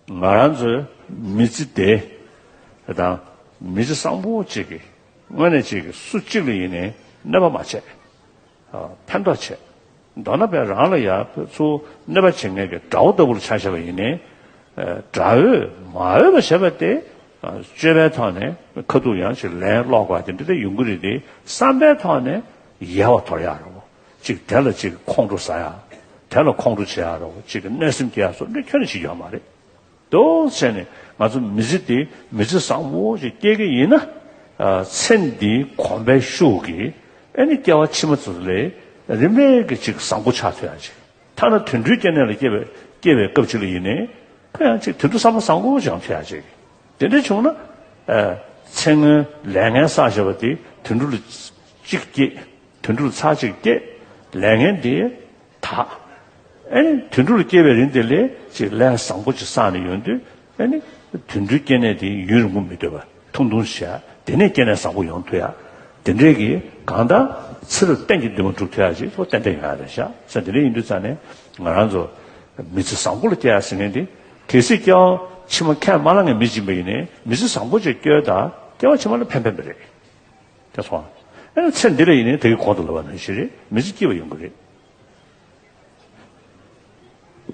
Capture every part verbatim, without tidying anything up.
ང་རང་ཚོའི་མི་ཚེ་དེ་དང་མི་ཚེ་བཟང་པོ་གཅིག་གི་དངོས་གནས་གཅིག་གི་སུ་གཅིག་ལ་ཡིན་ནའི་གནོད་པ་མ་བྱས། ཨ། ཕན་ཐོགས་བྱས། མདོར་ན་བས་རང་ལ་ཡ་ཚུར་གནོད་པ་བྱེད་མཁན་གྱི་དགྲ་བོ་ལྟ་བུ་ལ་ཆ་བཞག་པ་ཡིན་ནའི། ཨ། དགྲ་བོས་མ་འོས་པ་བྱས་པ་དེ། ཨ། སྤྱོད་པའི་ཐོག་ནས་ཁ་ཐུག་ཡང་ཅིག་ལན་སློག་པ་དེ་འདྲ་དེ་ཡོང་གི་རེད་དེ། བསམ་པའི་ཐོག་ནས་ཡལ་བ་དོར་ཡག་རེད་བ། ཅིག་དེ་ལ་ཅིག་ཁོང་ཁྲོ་ཟ་ཡག་དེ་ལ་ཁོང་ཁྲོ་བྱེད་ཡག་རེད་བ། ཅིག་གནོད་སེམས་སྐྱེ་ཡག་སོགས་འདི་ཁྱོན་ནས་བྱེད་ཡོད་མ་རེད། དོགས་བྱས་ནས་ང་ཚོ་མི་ཚེ་འདི་མི་ཚེ་བཟང་པོ་ཞིག་སྐྱེལ་གྱི་ཡིན་ན། ཨ། ཚེ་འདིའི་གོམས་པའི་ཤུགས་ཀྱིས་ཨ་ནི་སྐྱེ་བ་ཕྱི་མ་ཚོ་ལས་རིམ་པས་ཀྱི་ཅིག་བཟང་པོ་ཆགས་ཐུབ་ཡག་ཅིག་ཐ་ན་དུད་འགྲོའི་སྐྱེ་གནས་ལ་སྐྱེ་བའི་སྐྱེ་བའི་སྐབས་ཅིག་ལ་ཡིན་ནའི་ཁོ་ཡང་ཅིག་དུད་འགྲོ་བསམ་པ་བཟང་པོ་ཅིག་ཡང་ཐུབ་ཡག་ཅིག་དེ་འདྲ་བྱུང་ན། ཨ། ཚེ་སྔོན་ལས་ངན་བསགས་བཞག་པ་དེ་དུད་འགྲོ་ལ་གཅིག་སྐྱེས། དུད་འགྲོ་ལ་ཚར་གཅིག་སྐྱེས། ལས་ངན་དེ་དག་ཨེ་ནི་དུད་འགྲོ་ལ་སྐྱེ་བའི་རིང་དེ་ལས་ཅིག་ལས་བཟང་པོ་ཅིག་བསགས་ནས་ཡོང་དུས། ཨེ་ནི་དུད་འགྲོའི་སྐྱེ་གནས་དེ་ཡུན་རིང་པོ་མི་སྡོད་པ་ཐུང་ཐུང་བྱས། དེ་ནས་སྐྱེ་གནས་བཟང་པོ་ཡོང་ཐུབ་ཡག་དེ་འདྲས་ཀྱི་གང་ལྟར་ཚེ་རབས་གཏན་གྱི་འདུན་མ་འགྲུབ་ཐུབ་ཡག་ཅིག་ཐོག་ཏན་ཏན་ཡོང་ཡག་རེད་ཤག་ས་དེ་འདྲས་ཡིན་དུས་ཙང་ནས་ང་རང་ཚོ་མི་ཚེ་བཟང་པོ་ལ་སྐྱེལ་ཡག་ཟེར་མཁན་དེ། གལ་སྲིད་སྐྱེ་བ་ཕྱི་མ་ཁས་མ་བླངས་མཁན་མི་ཅིག་ཡིན་པ་ཡིན་ནའི་མི་ཚེ་བཟང་པོ་ཅིག་སྐྱེལ་དང་སྐྱེ་བ་ཕྱི་མ་ལ་ཕན་ཕན་པ་རེད། དེ་སོང་། ཨེ་ནི་ཚེ་འདི་ལ་ཡིན་ནའི་དེ་གི་གོང་དུ་ལབ་པ་ནང་བཞིན་རེད། མི་ཚེ་སྐྱིད་པ་ཡོང་གི་རེད།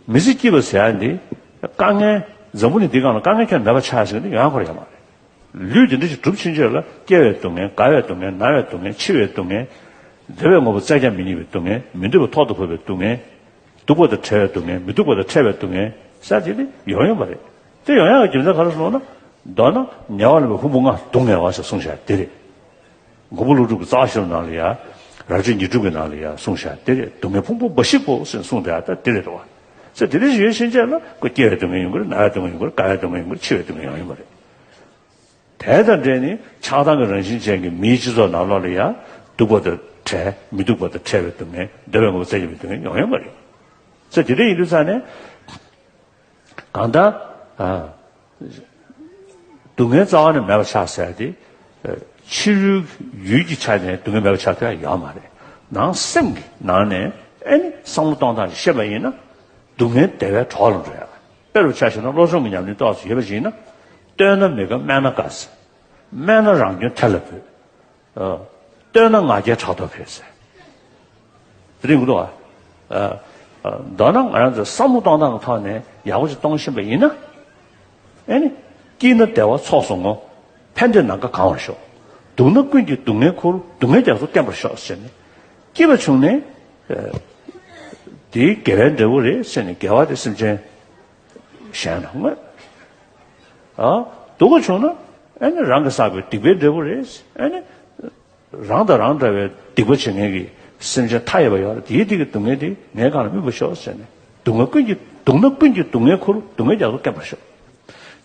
མི་ཚེ་སྐྱིད་པ་ཟེར་ཡག་འདི་དཀའ་ངལ། འཛམ་བུ་གླིང་འདིའི་སྒང་ལ་དཀའ་ངལ་ཁྱོན་མེད་པ་ཆགས་ཟེར་གི་འདི་ཡོང་ཡག་ཁོ་ར་ཡོད་མ་རེད། ལུས་འདི་འདྲ་ཞིག་གྲུབ་ཕྱིན་ཆད་ལ་སྐྱེ་བའི་སྡུག་བསྔལ། རྒ་བའི་སྡུག་བསྔལ། ན་བའི་སྡུག་བསྔལ། འཆི་བའི་སྡུག་བསྔལ། འདོད་པའི་དངོས་པོ་བཙལ་ཀྱང་མི་རྙེད་པའི་སྡུག་བསྔལ། མི་འདོད་པ་ཐོག་ཏུ་བབས་པའི་སྡུག་བསྔལ། སྡུག་པ་དང་བྲལ་བའི་སྡུག་བསྔལ། མི་སྡུག་པ་དང་ཕྲད་པའི་སྡུག་བསྔལ་ཟེར་དེ་ནི་ཡོང་ཡོང་བ་རེད། དེ་ཡོང་ཡག་གི་རྒྱུ་མཚན་ག་རེ་སོང་ན། མདོར་ན་ཉེ་བར་ལེན་པའི་ཕུང་པོ་ལྔ་སྡུག་བསྔལ་བ་ཞེས་གསུངས་བཞག་དེ་རེད། མགོན་པོ་ཀླུ་སྒྲུབ་ཀྱི་རྩ་བ་ཤེས་རབ་ནང་ལ་ཡ། རབ་བྱེད་ཉི་སྒྲོན་གྱི་ནང་ལ་ཡ་གསུངས་བཞག་དེ་རེད། སྡུག་བསྔལ་ཕུང་པོ་འབའ་ཞིག་གོ་ཟེར་གསུངས་བསྡད་ཡག་ད་དེ་རེད་དོ། ཟེར་དེ་འདྲ་ཞིག་ཡོད་ཕྱིན་ཆད་ལ་ཁོ་སྐྱེ་བའི་སྡུག་བསྔལ་ཡོང་གི་རེད། ན་བའི་སྡུག་བསྔལ་ཡོང་གི་རེད། རྒ་བའི་སྡུག་བསྔལ་ཡོང་གི་རེད། འཆི་བའི་སྡུག་བསྔལ་ཡོང་ཡོང་བ་རེད། དེ་དང་འབྲེལ་ནས་ཆགས་སྡང་གི་རང་བཞིན་ཅན་གྱི་མིའི་སྤྱི་ཚོགས་ནང་ལོགས་ལ་ཡང་སྡུག་པ་དང་བྲལ། མི་སྡུག་པ་དང་བྲལ་བའི་སྡུག་བསྔལ། འདོད་པའི་དངོས་པོ་བཙལ་བའི་སྡུག་བསྔལ་ཡོང་ཡོང་བ་རེད། ཚེ་འདི་འདྲ་ཡིན་དུས་ཙང་ནས་གང་ལྟར། ཨ། སྡུག་བསྔལ་རྩ་བ་ནས་མེད་པ་ཆགས་ཟེར་ཏེ། ཕྱི་རོལ་ཡུལ་གྱི་ཆ་ནས་སྡུག་བསྔལ་མེད་པ་ཆགས་ཐུབ་ཡག་ཡོད་མ་རེད། ནང་སེམས་ཀྱི་ནང་ནས་ཨེ་ནི་བསམ་བློ་གཏོང་སྟངས་ཤིག་ཤེས་པ་ཡིན་ན། སྡུག་བསྔལ་བདེ་བའི་གྲོགས་ལ་འགྲོ་ཡག་དཔེ་རུ་ཆ་བཞག་ན་བློ་སྦྱོང་གི་ཉམས་ལེན་ཏོག་ཙམ་ཡོད་པ་ཞིག་ཡིན་ན། བསྟོད་ན་མི་དགའ་སྨད་ན་དགའ་ཟེར། སྨད་ན་རང་སྐྱོན་ཐེར་ལ་འབུད། ཨ། བསྟོད་ན་ང་རྒྱལ་ཕྲག་དོག་འཕེལ་ཟེར། དེ་རིང་གི་འདུག་ཨ། ཨ། མདོར་ན་ང་རང་ཚོས་བསམ་བློ་གཏོང་སྟངས་ཀྱི་ཐོག་ནས་ཡག་པོ་ཅིག་གཏོང་ཤེས་པ་ཡིན་ན། ཨེ་ནི། སྐྱིད་ན་བདེ་བ་ཚོགས་སུ་བསྔོ། ཕན་བདེ་ནམ་མཁའ་གང་བར་ཤོག་སྡུག་ན་ཀུན་གྱི་སྡུག་བསྔལ་ཁུར། སྡུག་བསྔལ་རྒྱ་མཚོ་བརྟན་པར་ཤོག་ཟེར་ནས། སྐྱིད་པ་བྱུང་ནས། ཨ། དེའི་དགེ་བའི་འབྲས་བུ་རེད་ཟེར་ནས་དགེ་བ་དེ་སེམས་ཅན་གཞན་ལ་བསྔོས། ཨ། སྡུག་པ་བྱུང་ན་ཨེ་ནི་རང་གིས་བསགས་པའི་སྡིག་པའི་འབྲས་བུ་རེད། ཨེ་ནི། རང་དང་རང་འདྲ་བའི་སྡིག་པ་བྱེད་མཁན་གྱི་སེམས་ཅན་མཐའ་ཡས་པ་ཡོད་རེད། དེའི་སྡིག་གི་སྡུག་བསྔལ་དེ་ངའི་སྒང་ལ་སྨིན་པར་ཤོག་ཟེར་ནས། སྡུག་བསྔལ་ཀུན་གྱི། སྡུག་ན་ཀུན་གྱི་སྡུག་བསྔལ་ཁུར། སྡུག་བསྔལ་རྒྱ་མཚོ་བརྟན་པར་ཤོག་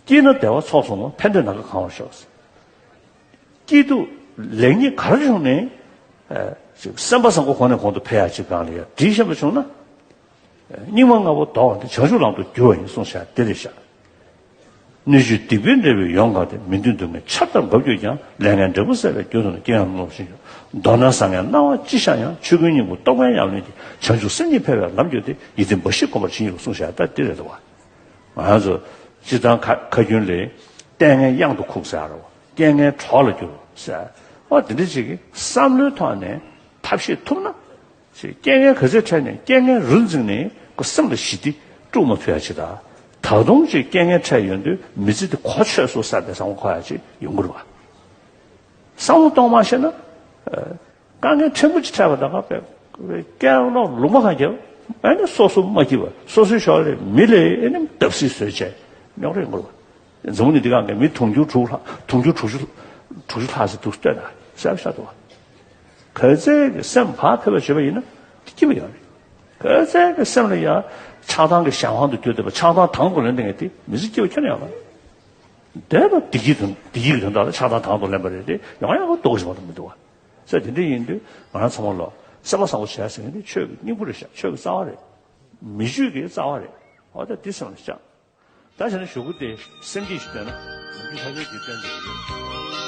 སྐྱིད་ན་བདེ་བ་ཚོགས་སུ་བསྔོ། ཕན་བདེ་ནམ་མཁའ་གང་བར་ཤོག་སྐྱིད་སྡུག་ལེགས་ཉེས་ག་རེ་བྱུང་ནའི། ཨ། ཅིག་སེམས་པ་བཟང་པོ་གོང་ནས་གོང་དུ་འཕེལ་ཡག་ཅིག་སྒང་ལ་ཡ་དྲིལ་ཤེས་པ་བྱུང་ན། སྙིགས་མ་ལྔ་པོ་ལྡོག་པ་འདི་བྱང་ཆུབ་ལམ་དུ་བསྒྱུར་བ་ཡིན་གསུངས་བཞག་དེ་རེད་ཤག་སྣོད་བཅུད་སྡིག་པའི་འབྲས་བུས་ཡོངས་གང་སྟེ། མི་མཐུན་སྡུག་བསྔལ་ཆར་ལྟར་འབབ་གྱུར་ཀྱང་། ལས་ངན་འབྲས་བུ་བསགས་པའི་རྒྱུ་དང་ནི། རྐྱེན་ངན་རྣམས་བསླུ་བ་ཤིན་ཏུ། མདོར་ན་བཟང་ངན་སྣང་བ་ཅི་ཤར་ཡང་། ཆོས་ཀུན་སྙིང་པོ་རྟོགས་པའི་ཉམས་ལེན་གྱིས། བྱང་ཆུབ་སེམས་ཉིད་འཕེལ་བའི་ལམ་བརྒྱུད་དེ། ཡིད་བརྟན་འབའ་ཞིག་གོམས་པར་བྱིན་གྱིས་རློབས་གསུངས་བཞག་ད་འདི་རེད་དོ། ང་ཚོ་སྤྱིར་བཏང་ཁ་ཁ་རྒྱུན་ལས་ལྟས་ངན་གཡང་དུ་ཁུག་ཟེར་རོ། རྐྱེན་ངན་གྲོགས་ལ་འགྱུར་ཟེར། ཨོ་དེ་འདྲ་ཅིག་གི་བསམ་བློའི་ཐོག་ནས་ཐབས་ཤེས་ཐུབ་ན། ཅིག་རྐྱེན་ངན་ག་ཚོད་འཕྲད་ནས་རྐྱེན་ངན་རུ་འཛིངས་ནས་ཁོ་སེམས་ལ་ཞི་བདེ་དཀྲུག་མ་ཐུབ་ཡ་ཅིག་དང་། ད་དུང་ཅིག་རྐྱེན་ངན་འཕྲད་ཡོང་དུས་མི་ཚེ་འདི་གོ་ཆོད་སོང་བསམ་པའི་བསམ་བློ་འཁོར་ཡ་ཅིག་ཡོང་གི་རེད་བ། བསམ་བློ་གཏོང་མ་ཤེས་ན། ཨ། དཀའ་ངལ་ཕྲན་བུ་ཅིག་འཕྲད་པ་དང་། ཁ་པའི་སྐད་ལོག་ལུང་མ་གང་རྒྱབ། ཨ་ནི་སོ་སོ་མ་སྐྱིད་པ། སོ་སོའི་ཞོར་ལས་མི་ལས་ཨ་ནི་བརྡབ་གསིག་བཟོས་བྱས་རྙོག་རེ་ཡོང་གི་རེད་བ། འཛམ་བུ་གླིང་འདི་སྒང་གི་མི་དུང་ཕྱུར་དྲུག་ལྷག་དུང་ཕྱུར་དྲུག་ཅུ་དྲུག་ཅུ་ལྷག་ཙམ་འདུག་ལྟོས་ན་གསལ་པོ་ཤར་འདུག་བ། ག་ཚད་ཀྱི་སེམས་བག་ཕེབས་པ་བྱེད་པ་ཡིན་ན་སྐྱིད་པ་ཡོད་རེད། ག་ཚད་ཀྱི་སེམས་ལ་ཡང་ཆགས་སྡང་གི་གཞན་དབང་དུ་གྱུར་བསྡད་པ། ཆགས་སྡང་དང་དུ་ལེན་བསྡད་མཁན་དེ་མི་ཚེ་སྐྱིད་པ་ཁྱོན་ནས་ཡོད་མ་རེད། འདས་པ་བདེ་སྐྱིད་དང་བདེ་སྐྱིད་ཀྱི་དོན་དག་ལ་ཆགས་སྡང་དང་དུ་ལེན་པ་རེད་དེ། ཡོང་ཡག་གི་ལྟོ་གོ་ཞིག་མ་གཏོགས་མི་འདུག་བ། ས་དེ་འདྲ་ཡིན་དུས་ང་རང་ཚང་མ་ལོ་སེམས་པ་བཟང་པོ་བྱས་ཟེར་མཁན་དེ་ཆོས་ཀྱི་སྙིང་པོ་རེད་ཤག་ཆོས་ཀྱི་རྩ་བ་རེད། མི་ཆོས་ཀྱི་རྩ་བ་རེད། འོ་ད་འདི་སེམས་ལ་བཅངས། ད་བྱས་ན་གཞུག་གུ་དེ་སེམས་བསྐྱེད་ཞིག་བཏོན་ན་ནམ་རྒྱུན་ལྷ་ཆོས་ཀྱི་བཏོན་འདུག་གི་རེད།